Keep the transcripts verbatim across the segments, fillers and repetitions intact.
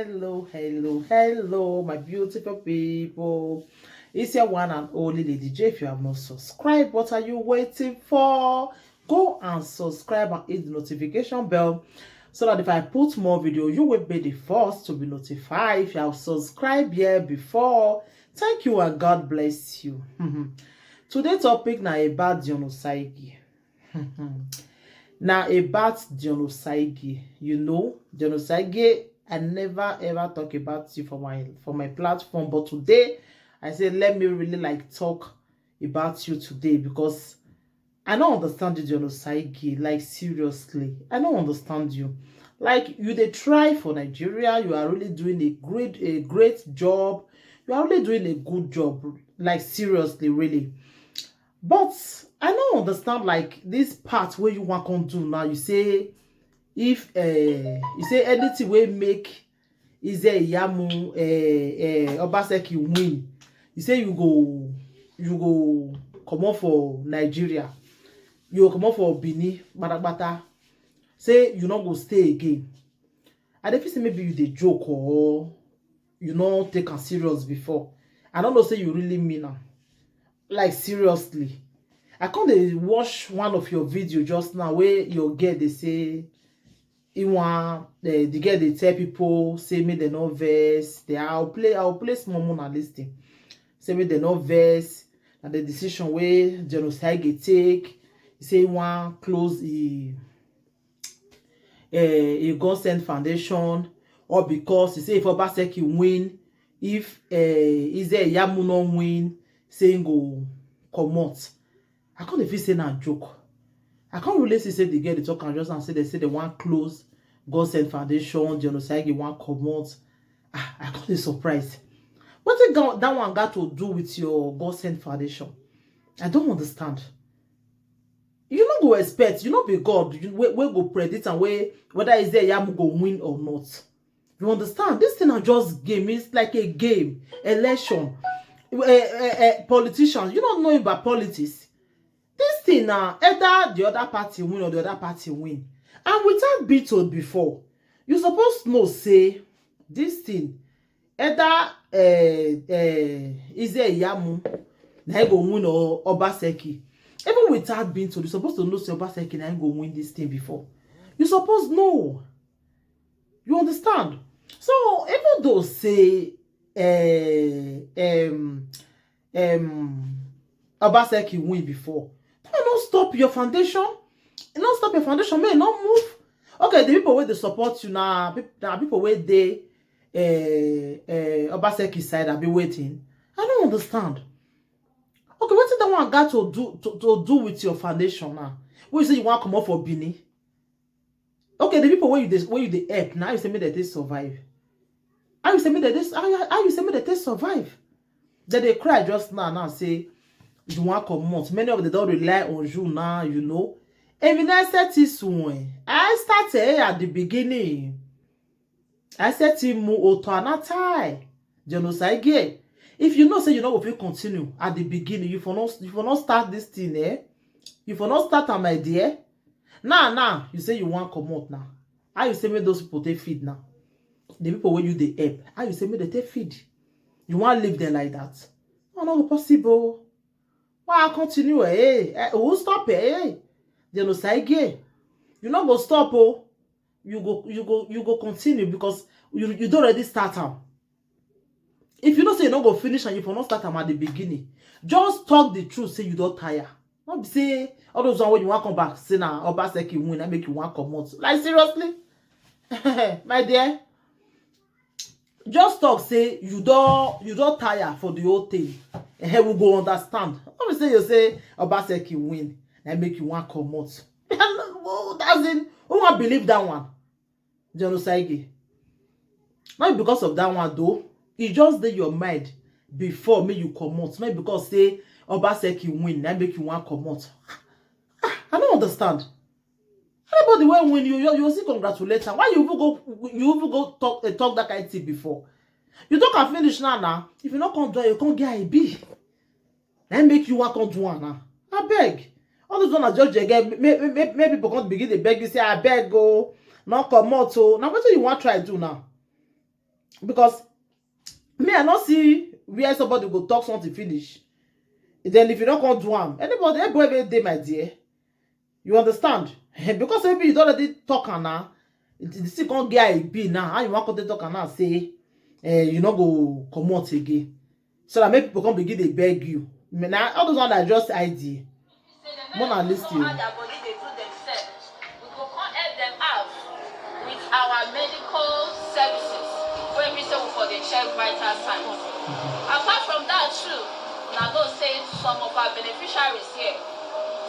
Hello, hello, hello, my beautiful people. It's your one and only Lady J. If you have not subscribed, what are you waiting for? Go and subscribe and hit the notification bell so that if I put more video, you will be the first to be notified. If you have subscribed here before, thank you and God bless you. Today topic na about Diono Saigi. Now about Diono Saigi, you know, Diono Saigi, I never ever talk about you for my for my platform, but today I said let me really like talk about you today because I don't understand you, Diono Saigi. Like seriously, I don't understand you. Like you they try for Nigeria, you are really doing a great a great job. You are really doing a good job. Like seriously, really. But I don't understand like this part where you want to do now. You say if uh, you say anything will make Eze Iyamu uh, uh, Obaseki win. You say you go you go come up for Nigeria. You go come up for Benin, Badabata. Say you not go stay again. I dey feel say maybe you dey joke or you no take am serious before. I don't know say you really mean am. Like seriously. I come dey watch one of your video just now where your girl dey say he wan uh, the girl dey tell people say make dem no vex. They I'll play I'll play small more and listen. Say make dem no vex. And the decision wey Genocide take, he say he wan close the uh, he go send foundation or because he say if Obaseki win, if uh, Ize Iyamu no win, say he go comot. I can't even say na joke. I can't really see say the girl dey talk and just and say they say they want close God send foundation, Genocide want comot. Ah, I can't be surprised. What did that one got to do with your God send foundation? I don't understand. You no go expect, you no be God, you wey wey go predict am wey whether Eze Iyamu go win or not. You understand? This thing na just game. It's like a game. Election. Eh, eh, eh, politicians, you don't know about politics. This thing na either the other party win or the other party win. And without being told before, you suppose know say this thing either uh, uh, Eze Iyamu na him go win or Obaseki. Even without being told, you suppose to know say Obaseki na him go win this thing before. You suppose know. You understand? So even though say uh, um, um, Obaseki win before, that no stop your foundation. E no stop your foundation. May no move. Okay, the people where they support you now, now people where they uh, uh, Obaseki side, I be waiting. I don't understand. Okay, what did that one got to do to, to do with your foundation now? When you say you want to come up for Bini? Okay, the people where you dey where you dey help now, you say me that they survive. How you say me that this? How you, how you say me that they survive? That they cry just now now say you want comot. Many of them don't rely on you now. You know, even I said this one. I started at the beginning. I said to mu otanatai genocide. If you know say you no go fit continue at the beginning, you for not you for not start this thing, eh? You for not start am, my dear. Now now you say you want comot now. How you say make those people take feed now? The people wey you dey help, how you say make dem take feed? You wan leave them like that? No, no go possible. Why I continue? Eh, eh, who stop? Eh, genocide. You no go stop, oh. You go you go you go continue because you you don already start am. If you know say you no go finish and you for not start am at the beginning, just talk the truth say you don tire. No be say all those one wey you wan come back say na Obaseki win na make you wan comot. Like seriously? My dear, just talk say you don you don tire for the whole thing. Eh, we go understand. No be say you say Obaseki win na make you wan comot. As in, who wan believe that one? Genocide. Not because of that one though. E just dey your mind before make you comot. Not because say Obaseki win na make you wan comot. Ah, I don't understand. Anybody wey win you, you you still congratulate am. Why you even go you even go talk uh, talk that kind thing before? You talk and finish now now. If you no come join, you come get I B. Na im make you wan come do am now. Abeg. All those one na just dey get make make make people come begin dey beg you say abeg o, no comot o. Na wetin you wan try do now? Because me, I no see where somebody go talk something finish. Then if you don't come do am, anybody, everybody wey dey, my dear, you understand? Because maybe you don already talk am now, the thing come get I B now. How you wan come dey talk am now say, eh, you no go comot again? So that make people come begin dey beg you. Me, na all those ones are just idea. More na list you. How their body dey do themselves. We go come help them out with our medical services wey be say we for dey check vital signs. Apart from that too, una know say some of our beneficiaries here,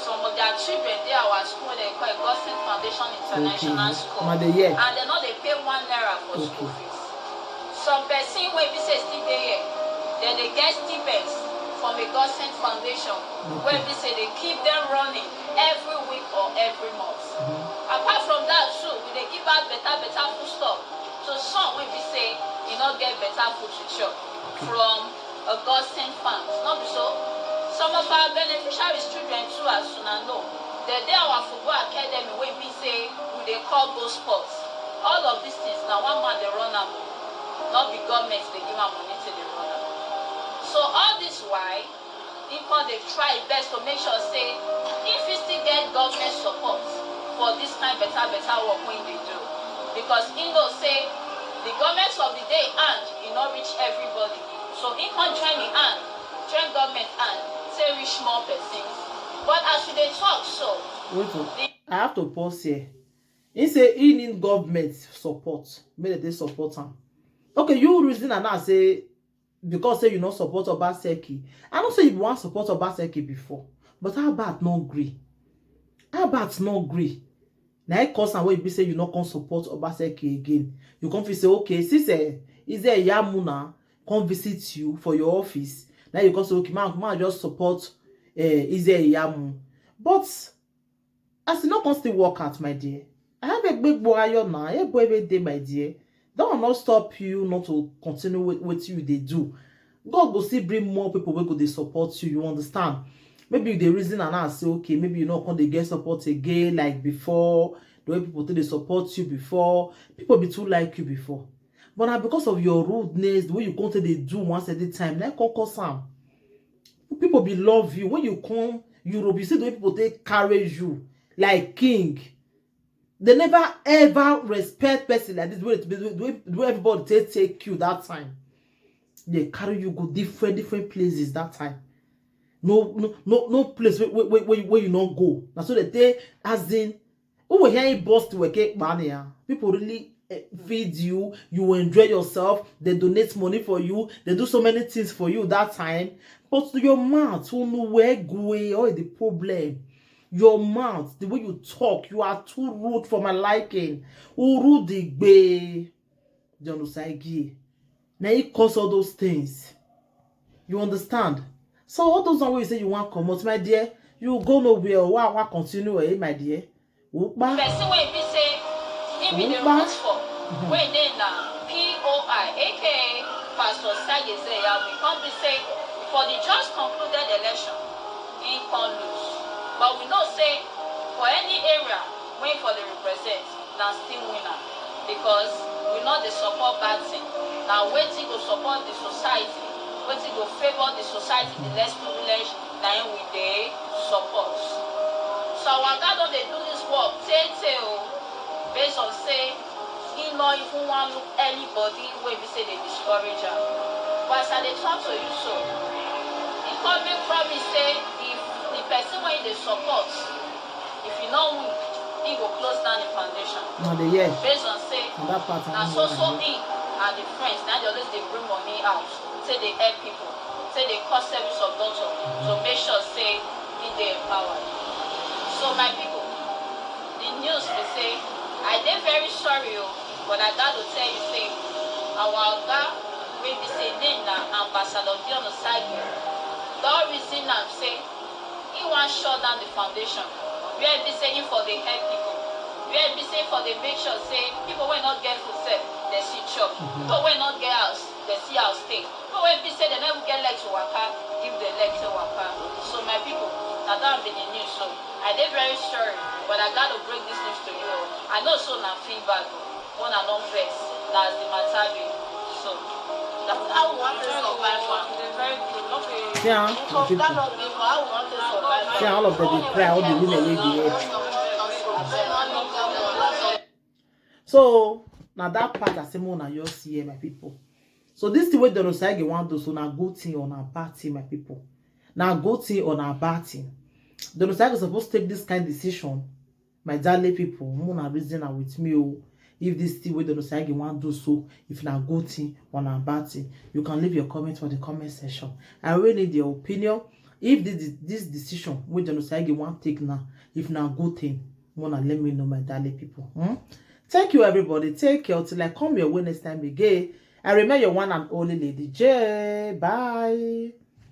some of their children dey our school wey dem call Godson Foundation International School, Una dey hear. And dem no dey pay one naira for school Okay. Some person wey be say still dey here, dem dey get stipends from a Godson Foundation wey be say dey keep them running every week or every month. Apart from that too, we dey give out better better foodstuff to some wey be say e no get better food to chop from a Godson Fund. No be so? Some of our beneficiaries children too, as una know, dem dey our football academy wey be say we dey call Go Sports. All of these things na one man dey run am o. No be government dey give am money to dey run am. So all this why he come dey try best to make sure say he fit still get government support for this kind better better work wey he dey do, because he know say the government of the day hand e no reach everybody, so he come join him hand, join government hand, say reach more persons. But as we dey talk so, Wait o. I have to pause here. He say he need government support. Make dem dey support am. Okay, you reason am now say because say you no support Obaseki. I know say you wan support Obaseki before, but Albert no gree. Albert no gree. Na it cause am wey be say you no come support Obaseki again. You come feel say, okay, since eh, Eze Iyamu na come visit you for your office, now you come say, okay, man, man just support eh, Eze Iyamu. But as e no come still work out, my dear, I have a big boy iron now. A boy every day, my dear. That will not stop you not to continue with what you dey do. God go still bring more people wey go dey support you. You understand? Maybe you dey reason and now say, okay, maybe you no come dey get support again like before. The way people take dey support you before, people be too like you before. But now because of your rudeness, the way you come take dey do once at a time, like come cause am. People be love you when you come Europe. You see the way people take carry you like king. They never ever respect person like this. The way, the way, the way everybody take take you that time, they carry you go different different places that time. No no no no place where where where, where you no go. Na so they take as in who will hear you burst weke kpania. People really eh, feed you, you will enjoy yourself, they donate money for you, they do so many things for you that time. But your mouth, who know where go all the problem. Your mouth, the way you talk, you are too rude for my liking. Uru the gbe. John Usaigie. Now he cause all those things. You understand? So all those ones wey you say you wan comot, my dear, you go nowhere. Why why continue, eh, my dear? Upa. Person wey be say he be the Upa. Root for wey dey na P O I, A K A Pastor Sageze Yawi, come be say for the just concluded election, he come lose. But we know say for any area wey for dey represent, na still winner, because we no dey support bad thing. Na wetin go support the society, wetin go favour the society, the less privileged, na im we dey support. So our oga don dey do this work tey tey o, based on say he no even wan look anybody wey be say dey discourage am. But as I dey talk to you so, he come make promise say if the person wey he dey support, if he no win, he go close down the foundation. Now the year. Based on say And that part na I so know so now. Him and the friends na dey always dey bring money out, say dey help people, say dey cause service of doctor to make sure say he dey empowered. So my people, the news be say I dey very sorry o, but I gat to tell you say our oga wey be say name na Ambassador Dion Osagie don reason am say he wan shut down the foundation where be say he for dey help people, where be say he for dey make sure say people wey no get food sef dey see chop, people wey no get house dey see house stay, people wey be say dem no even get leg to waka, give dem leg to waka. So my people, na that be the news. So I dey very sorry, but I gat to break this news to you o. I know so na feedback o, una no vex, na as the matter be. See, ah, my people. See, ah, all of them dey cry, all the women wey dey here. So now that part I say more na you see here, my people. So this thing wey Don Osagie wan do, so na good thing or na bad thing, my people? Na good thing or na bad thing? Don Osagie suppose take this kind decision. My darling people, una reason am with me o. If this thing wey Don Osagie wan do so, if na good thing or na bad thing, you can leave your comment for the comment section. I really need your opinion. If this this decision wey Don Osagie wan take now, if na good thing, una let me know, my darling people. Hmm? Thank you, everybody. Take care till I come your way next time again. I remain your one and only Lady J. Bye.